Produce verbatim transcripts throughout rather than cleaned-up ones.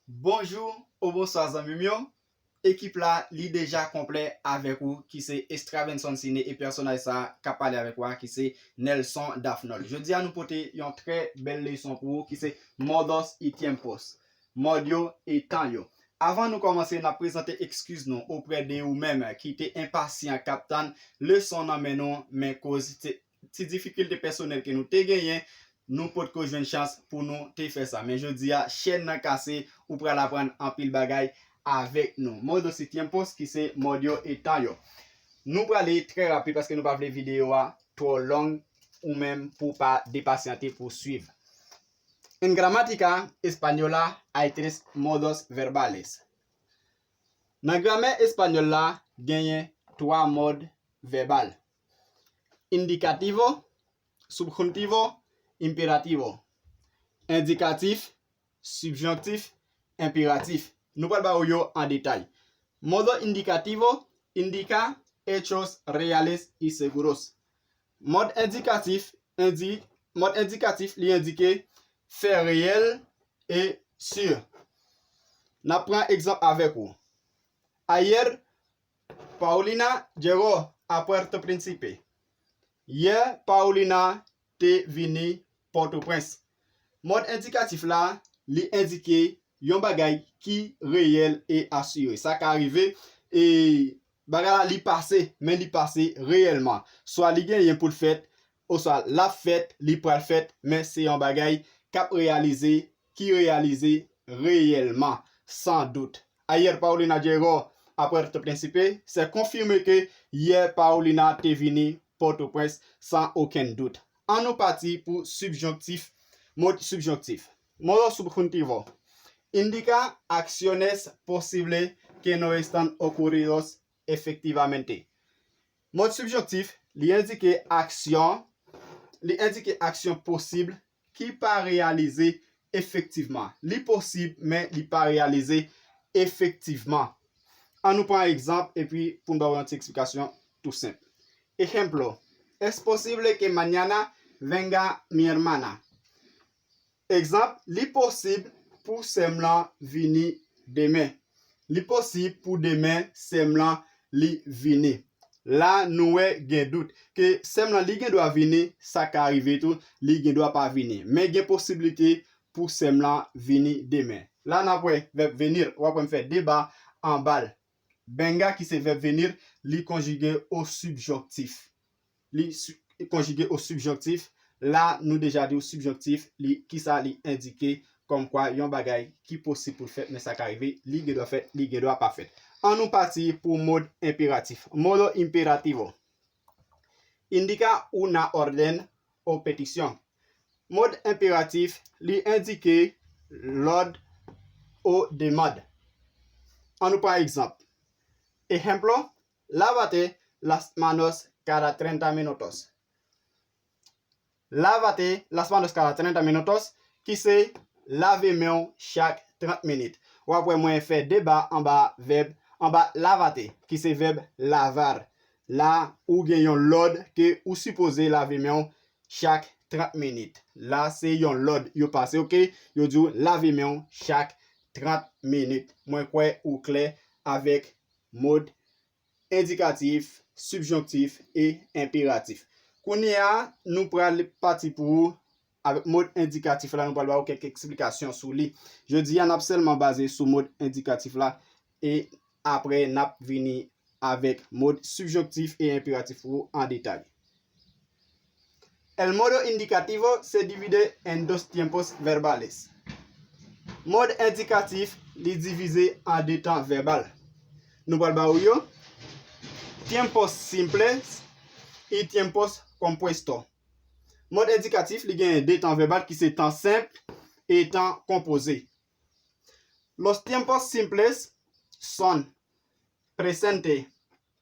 Bonjou ou bonswa zanmi m yo. Ekip la, li deja konplè avèk ou, ki se Stravenson Cine, e pèsonaj sa a k ap pale avèk ou a, ki se Nelson Daphnol. Jodi a, nou pote yon trè bèl leson pou ou, ki se Modos y Tiempos, mòd yo e tan yo. Avan nou kòmanse, n ap prezante ekskiz nou oprè de ou menm ki te enpasyan k ap tann leson nan men nou, men koz te ti difikilte pèsonèl ke nou te genyen, nou potko jwenn chans pou nou te fè sa. Men jodi a, chèn nan kase, ou pral aprann anpil bagay avèk nou. Modos y Tiempos, ki se mòd yo e tan yo. Nou prale trè rapid paske nou pa vle videyo a twò long, ou menm pou pa depasyante pou swiv. En gramática española hay tres modos verbales. Nan gramè espanyòl la, genyen twa mòd vèbal: indicativo, subjuntivo, imperativo. Endikatif, sibjonktif, enperatif. Nou pral ba ou yo an detay. Modo indicativo indica hechos reales y seguros. Mòd endikatif, indi, mòd endikatif, li endike fè reyèl e si. N ap pran egzanp avèk ou. Ayer, Paulina llegó a Puerto Príncipe. Yè, Paulina te vini Pòtoprens. Mòd endikatif la, li endike yon bagay ki reyèl e asire. Sa ka rive, e bagay la li pase, men li pase reyèlman. Swa li genyen pou l fèt, oswa l ap fèt, li pral fèt, men se yon bagay k ap reyalize, ki reyalize reyèlman, san dout. Ayer Paulina llegó a Puerto Príncipe, c'est confirmé que yè Paulina te vini Pòtoprens san okenn dout. An nou pati pou sibjonktif, mòd sibjonktif. Modo subjuntivo indica acciones posibles que no están ocurridos efectivamente. Mòd sibjonktif, li endike aksyon, li endike aksyon posib ki pa reyalize efektivman. Li posib, men li pa reyalize efektivman. An nou pran egzanp, epi pou n ba w yon ti eksplikasyon tou senp. Ejemplo, es posible que mañana venga mi hermana. Egzanp, li posib pou sè m lan vini demen. Li posib pou demen sè m lan li vini. La, nou wè gen dout. Ke sè m lan li gen dwa vini, sa ka rive tou, li gen dwa pa vini. Men gen posiblite pou sè m lan vini demen. La, n ap wè vèb venir, w ap wè m fè de ba anba l. Venga, ki se vèb venir, li konjige o sibjonktif. Li si-, konjige o sibjonktif. La, nou deja di w sibjonktif, li, kisa li endike, kòmkwa yon bagay ki posib pou l fèt, men sa ka rive, li gen dwa fèt, li gen dwa pa fèt. An nou pati pou mòd enperatif. Modo imperativo indica una orden o petición. Mòd enperatif, li endike lòd o demann. An nou pran egzanp. Ejemplo, lávate las manos cada treinta minutos. Lávate las manos cada treinta minutos, ki se lave men w chak trant minit. W ap wè mwen fè de ba anba vèb, anba lávate, ki se vèb lavar. La, ou gen yon lòd ke ou sipoze lave men w chak trant minit. La, se yon lòd yo pase, oke? Yo di w lave men w chak trant minit. Mwen kwè ou klè avèk mòd endikatif, sibjonktif e enperatif. Kounye a, nou pral pati pou ou avèk mòd endikatif la, nou pral ba ou kèk eksplikasyon sou li. Jodi a, n ap sèlman baze sou mòd endikatif la, e apre, n ap vini avèk mòd sibjonktif e enperatif pou ou an detay. El modo indicativo se divide en dos tiempos verbales. Mòd endikatif, li divize an de tan vèbal. Nou pral ba ou yo. Tiempos simples y tiempos compuestos. Mòd endikatif, li gen de tan vèbal ki se tan senp e tan konpoze. Los tiempos simples son presente,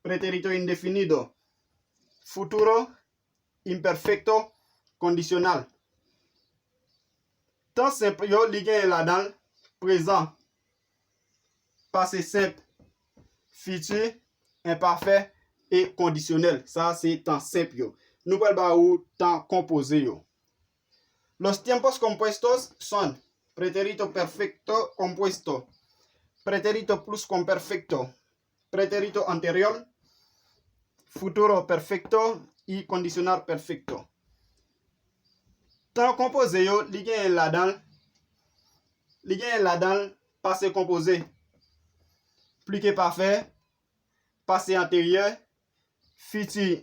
pretérito indefinido, futuro imperfecto, condicional. Tan senp yo, li genyen ladan l prezan, pase senp, fiti, enpafè e kondisyonèl. Sa se tan senp yo. Nou pral ba ou tan konpoze yo. Los tiempos compuestos son pretérito perfecto compuesto, pretérito pluscuamperfecto, pretérito anterior, futuro perfecto y condicional perfecto. Tan konpoze yo, li genyen ladan l, li genyen ladan l pase konpoze, pli ke pafè, pase anteryè, fiti,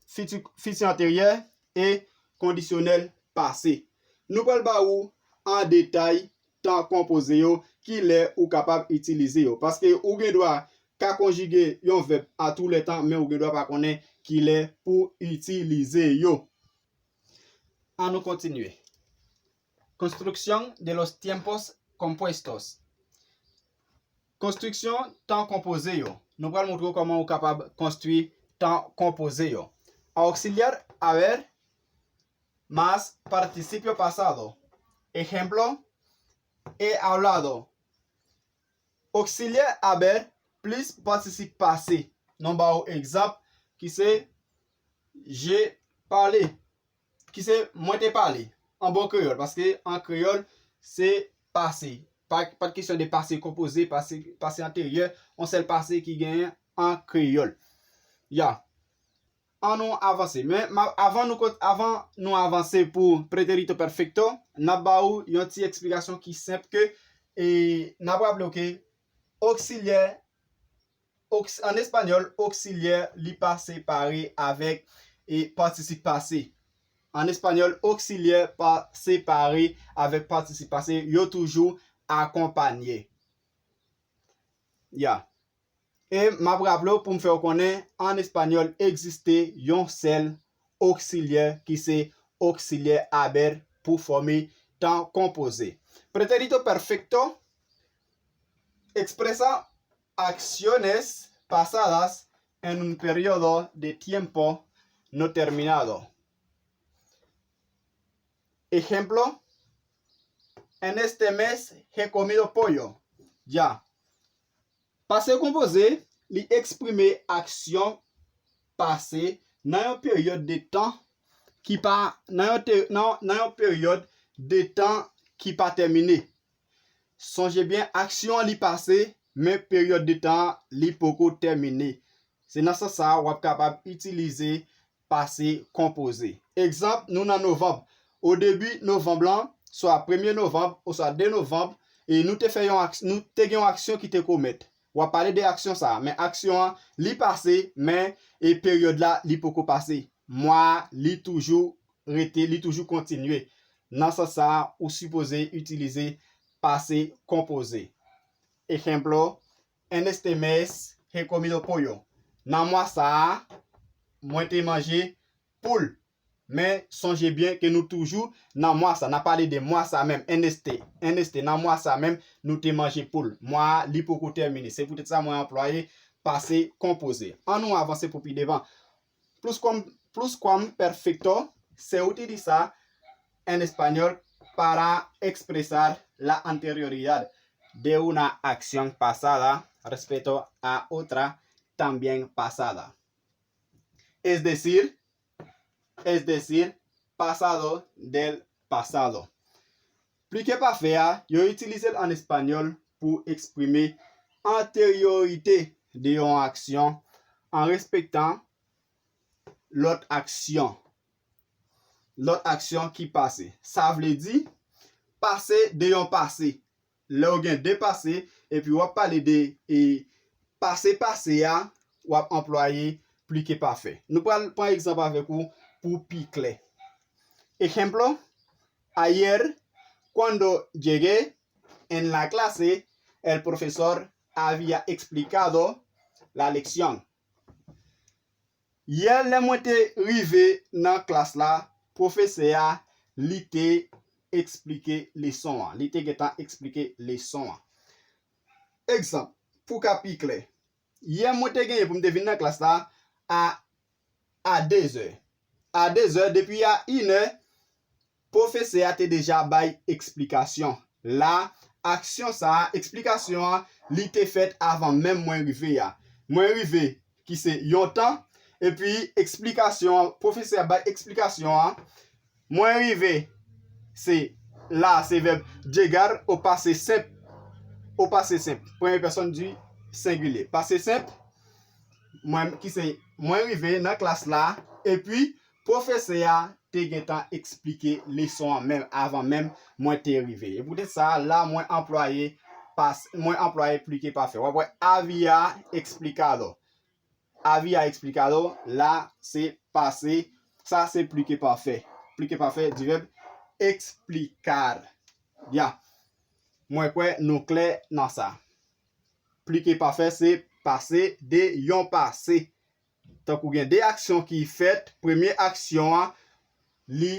fiti, fiti anteryè e kondisyonèl pase. Nou pral ba ou an detay tan konpoze yo, ki lè ou kapab itilize yo. Paske ou gen dwa ka konjige yon vèb a tou lè tan, men ou gen dwa pa konnen ki lè pou itilize yo. An nou kontinye. Construcción de los tiempos compuestos. Konstriksyon tan konpoze yo. Nou pral montre w kòman ou kapab konstwi tan konpoze yo. Auxiliar haber más participio pasado. Ejemplo, he hablado. Auxiliar haber plis particip pase. Nou ba w egzanp ki se j'ai parlé, ki se mwen te pale an bon kreyòl, paske an kreyòl se pase. Pa, pa t kesyon de pase konpoze, pase, pase anteryè, yon sèl pase ki genyen an kreyòl. Ya. An nou avanse. Men ma, avan nou, avan nou avanse pou pretérito perfecto, n ap ba ou yon ti eksplikasyon ki senp ke, e, n ap raple w ke oksilyè, oks, an espanyòl, oksilyè, li pa separe avèk, e, patisip pase. An espanyòl, oksilyè pa separe avèk patisip pase. Yo toujou akonpanye. Ya. E m ap raple w pou m fè w konnen, an espanyòl egziste yon sèl oksilyè ki se oksilyè haber pou fòme tan konpoze. Pretérito perfecto expresa acciones pasadas en un periodo de tiempo no terminado. Ejemplo, en este mes he comido pollo. Ya. Pase konpoze, li eksprime aksyon pase nan yon peryòd de tan ki pa, nan yon te, nan, nan yon peryòd de tan ki pa tèmine. Sonje byen, aksyon an li pase, men peryòd de tan an li poko tèmine. Se nan sans sa a w ap kapab itilize pase konpoze. Egzanp, nou nan novanm. O debi novanm lan, swa premye novanm oswa de novanm, e nou te fè yon aks-, nou te gen yon aksyon ki te komèt. W ap pale de aksyon sa a, men aksyon an, li pase, men, e peryòd la, li poko pase. Mwa a, li toujou rete, li toujou kontinye. Nan sans sa a, ou sipoze itilize pase konpoze. Ejemplo, en este mes he comido pollo. Nan mwa sa a, mwen te manje poul. Men sonje byen ke nou toujou nan mwa sa. N ap pale de mwa sa menm, en este, en este, nan mwa sa menm, nou te manje poul. Mwa a, li poko tèmine. Se poutèt sa mwen anplwaye pase konpoze. An nou avanse pou pi devan. Pluscuam-, pluscuamperfecto se utiliza en español para expresar la anterioridad de una acción pasada respecto a otra también pasada. Es decir, es decir, pasado del pasado. Pli ke pafè a, yo itilize l an espanyòl pou eksprime anteryorite de yon aksyon an respektan lòt aksyon, lòt aksyon ki pase. Sa vle di, pase de yon pase. Lè w gen de pase, epi w ap pale de, e, pase pase a, w ap anplwaye pli ke pafè. Nou pral pran egzanp avèk ou pou pi klè. Ejemplo, ayer, cuando llegué en la clase, el profesor había explicado la lección. Yè, lè mwen te rive nan klas la, pwofesè a, li te eksplike leson an. Li te gentan eksplike leson an. Egzanp, pou ka pi klè, yè mwen te genyen pou m te vin nan klas la a, a dezè. A dezè, depi a inè, pwofesè a te deja bay eksplikasyon. La, aksyon sa a, eksplikasyon an, li te fèt avan menm mwen rive a. Mwen rive, ki se yon tan, epi eksplikasyon an, pwofesè a bay eksplikasyon an, mwen rive, se La, se vèb llegar o pase senp. O pase senp. Premye pèsòn di sengilye. Pase senp, mwen, ki se mwen rive nan klas la, epi pwofesè a te gentan eksplike leson an menm avan menm mwen te rive. E poutèt sa, la, mwen anplwaye pas, mwen anplwaye pli ke pafè. W ap wè, había explicado. Había explicado, la, se pase, sa, se pli ke pafè. Pli ke pafè di vèb explicar. Ya. Mwen kwè nou klè nan sa. Pli ke pafè, se pase de yon pase. Tankou gen de aksyon ki fèt, premye aksyon an, li,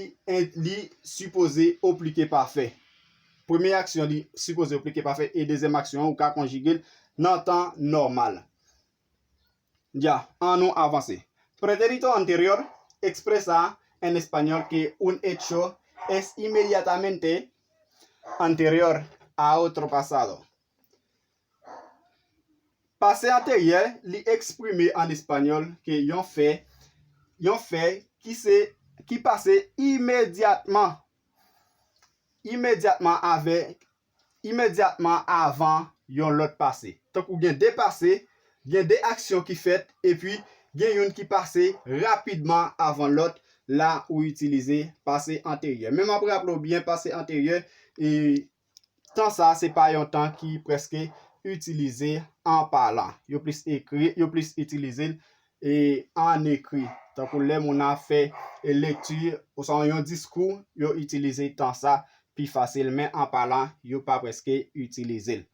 li sipoze o pli ke pafè. Premye aksyon, li sipoze o pli ke pafè, e dezyèm aksyon an, ou ka konjige l nan tan nòmal. Ya, ann nou avanse. Pretérito anterior expresa en español que un hecho es inmediatamente anterior a otro pasado. Pase anteryè, li eksprime an espanyòl ke yon fè, yon fè ki se, ki pase imedyatman, imedyatman avè, imedyatman avan yon lòt pase. Tankou gen de pase, gen de aksyon ki fèt, epi gen youn ki pase rapidman avan lòt, la ou itilize pase anteryè. Men m ap raple w byen, pase anteryè, e, tan sa, se pa yon tan ki prèske itilize an palan. Yo plis ekri, yo plis itilize l, e, an ekri. Tankou lè moun ap fè, e, lekti, oswa yon diskou, yo itilize tan sa pi fasil, men an palan, yo pa prèske itilize l.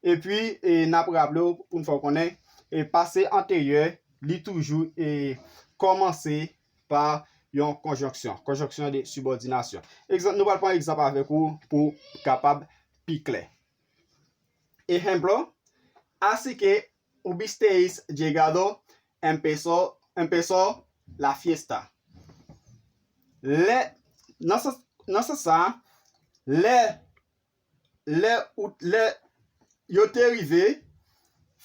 Epi, e, n ap raple w, pou n fè w konnen, e, pase anteryè, li toujou, e, kòmanse pa yon konjonksyon, konjonksyon de sibòdinasyon. Egzanp, nou pral pran egzanp avèk ou pou kapab pi klè. Ejemplo, así que hubisteis llegado, empezó, empezó la fiesta. Lè, nan sans, nan sans sa, lè, lè, ou, lè yo te rive,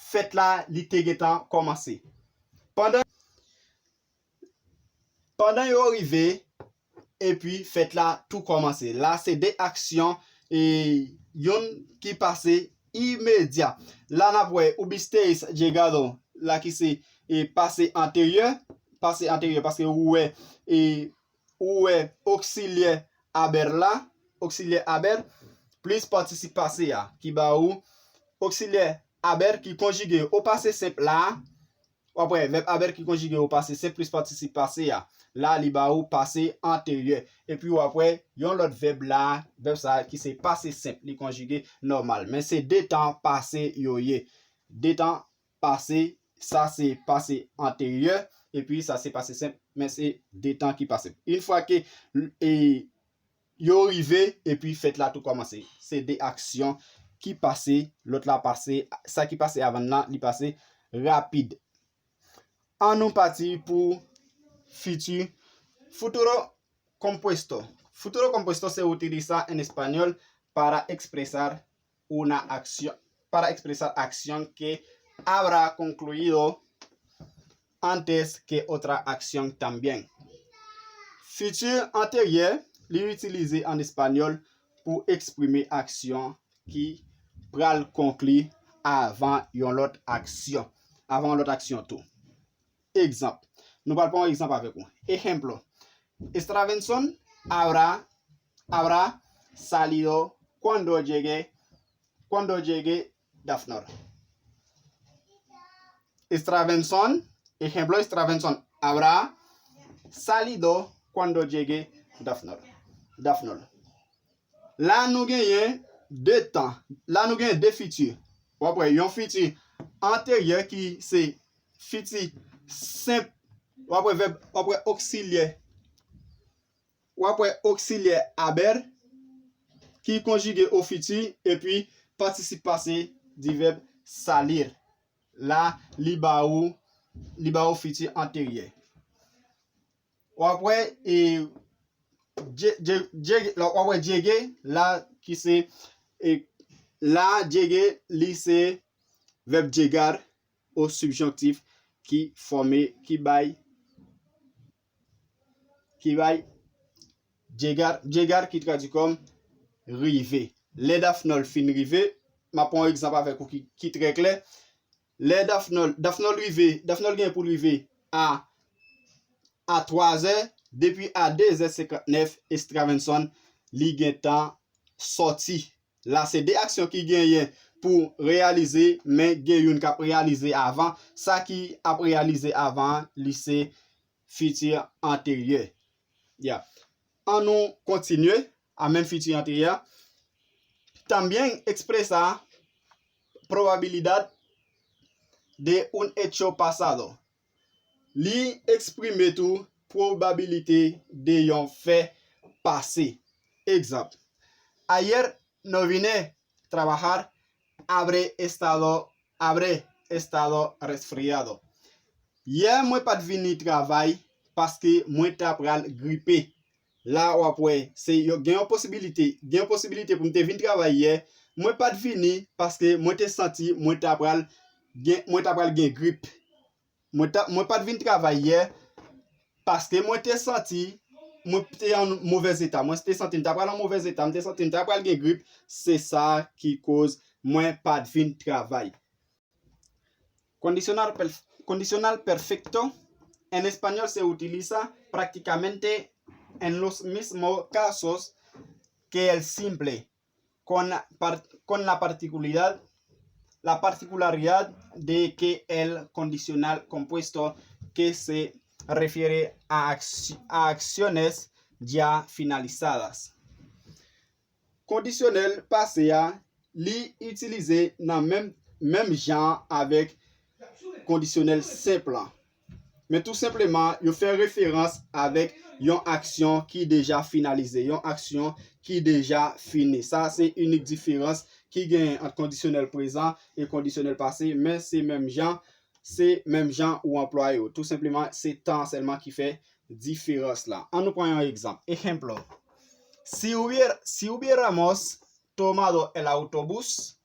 fèt la, li te gentan kòmanse. Pandan, pandan yo rive, epi fèt la tou kòmanse. La, se de aksyon, e, youn ki pase imedya. La, n ap wè, hubisteis llegado, la ki se, e, pase anteryè, pase anteryè, paske ou wè, e, ou wè oksilyè haber la, oksilyè haber, plis patisip pase a, ki ba ou oksilyè haber ki konjige o pase senp la, w ap wè vèb haber ki konjige o pase senp plis patisip pase a. La, li ba ou pase anteryè. Epi w ap wè yon lòt vèb la, vèb sa a ki se pase senp, li konjige nòmal. Men se de tan pase yo ye. De tan pase, sa se pase anteryè, epi sa se pase senp, men se de tan ki pase. Yon fwa ke, e, yo rive, epi fèt la tou kòmanse. Se de aksyon ki pase, lòt la pase, sa ki pase avan l lan, li pase rapid. Ann nou pati pou fiti, futuro compuesto. Futuro compuesto se utiliza en español para expresar una acción, para expresar acción que habrá concluido antes que otra acción también. Fiti anteryè, li itilize an espanyòl pou eksprime aksyon ki pral konkli avan yon lòt aksyon. Avan yon lòt aksyon tou. Egzanp. Nou pral pran yon egzanp avèk ou. Ejemplo. Stravenson habrá, habrá salido cuando llegue, cuando llegue Dafnor. Stravenson, ejemplo, Stravenson habrá salido cuando llegue Dafnor. Dafnor. La nou genyen de tan. La nou genyen de fiti. W ap wè yon fiti anteryè ki se fiti senp. W ap wè vèb, w ap wè oksilyè. W ap wè oksilyè haber ki konjige o fiti epi patisip pase di vèb salir. La, li ba ou, li ba ou fiti anteryè. W ap wè, e, dje-, dje-, dje-, w ap wè llegue la ki se, e, la llegue li se vèb llegar o sibjonktif ki fòme, ki bay, ki bay llegar, llegar ki tradui kòm rive. Lè Daphnol fin rive, m ap pran yon egzanp avèk ou ki, ki trè klè. Lè Daphnol, Daphnol rive, Daphnol gen pou l rive a, a twazè, depi a dezè senkantnèf, Stravenson, li gentan sòti. La, se de aksyon ki genyen pou reyalize, men gen youn k ap reyalize avan. Sa ki ap reyalize avan an, li se fiti anteryè. Ya. An nou kontinye a menm fiti anteryè. También expresa probabilidad de un hecho pasado. Li eksprime tou pwobabilite de yon fè pase. Egzanp, ayer no vine trabajar, habré estado, habré estado resfriado. Yè, mwen pa t vini travay paske mwen ta pral gripe. La, w ap wè, se yo, gen yon posibilite, gen yon posibilite pou m te vin travay yè. Mwen pa t vini paske mwen te santi mwen ta pral gen, mwen ta pral gen grip. Mwen ta, mwen pa t vin travay yè paske mwen te santi mwen te an movèz eta. Mwen te santi m ta pral an movèz eta, m te santi m ta pral gen grip. Se sa ki koz mwen pa t vin travay. Condicional, perf- condicional perfecto en español se utiliza prácticamente en los mismos casos que el simple, con, par- con la particularidad, la particularidad de que el condicional compuesto que se refiere a, acci- a acciones ya finalizadas. Kondisyonèl pase a, li itilize nan menm, menm jan avèk kondisyonèl senp lan. Men tou senpleman, yo fè referans avèk yon aksyon ki deja finalize, yon aksyon ki deja fini. Sa se inik diferans ki genyen ant kondisyonèl prezan e kondisyonèl pase, men se menm jan, se menm jan ou anplwaye yo. Tou senpleman, se tan an sèlman ki fè diferans la. An nou pran yon egzanp. Ejemplo, si hubier- si hubiéramos tomado el autobús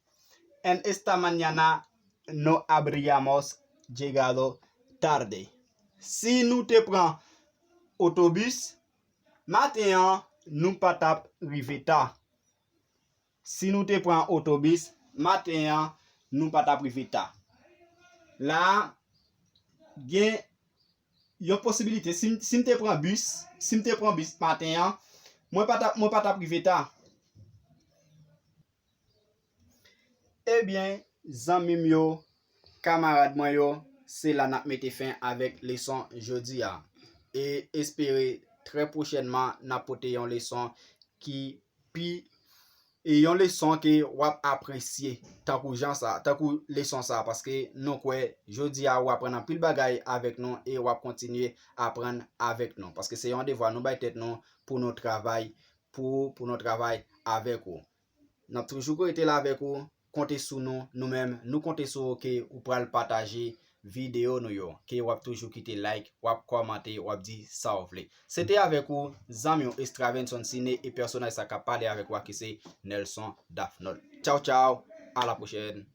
en esta mañana, no habríamos llegado tarde. Si nou te pran otobis maten an, nou pa t ap rive ta. Si nou te pran otobis maten an, nou pa t ap rive ta. La, gen yon posibilite. Si, si m te pran bis, si m te pran bis maten an, mwen pa t ap, mwen pa t ap rive ta. Ebyen, zanmi m yo, kamarad mwen yo, se la n ap mete fen avèk leson jodi a. E espere trè pwochènman n ap pote yon leson ki pi, e yon leson ke w ap apresye, tankou jan sa, tankou leson sa, paske nou kwè jodi a ou aprann anpil bagay avèk nou e w ap kontinye aprann avèk nou, paske se yon devwa nou bay tèt nou pou nou travay pou, pou nou travay avèk ou. N ap toujou rete la avèk ou, konte sou nou, nou menm, nou konte sou ou ke ou pral pataje videyo nou yo, ke w ap toujou kite like, w ap kòmante, w ap di sa w vle. Se te avèk ou, zanmi w Stravenson Ciné e pèsonaj sa k ap pale avèk ou a ki se Nelson Daphnol. Tchaw, tchaw, a la pwochèn.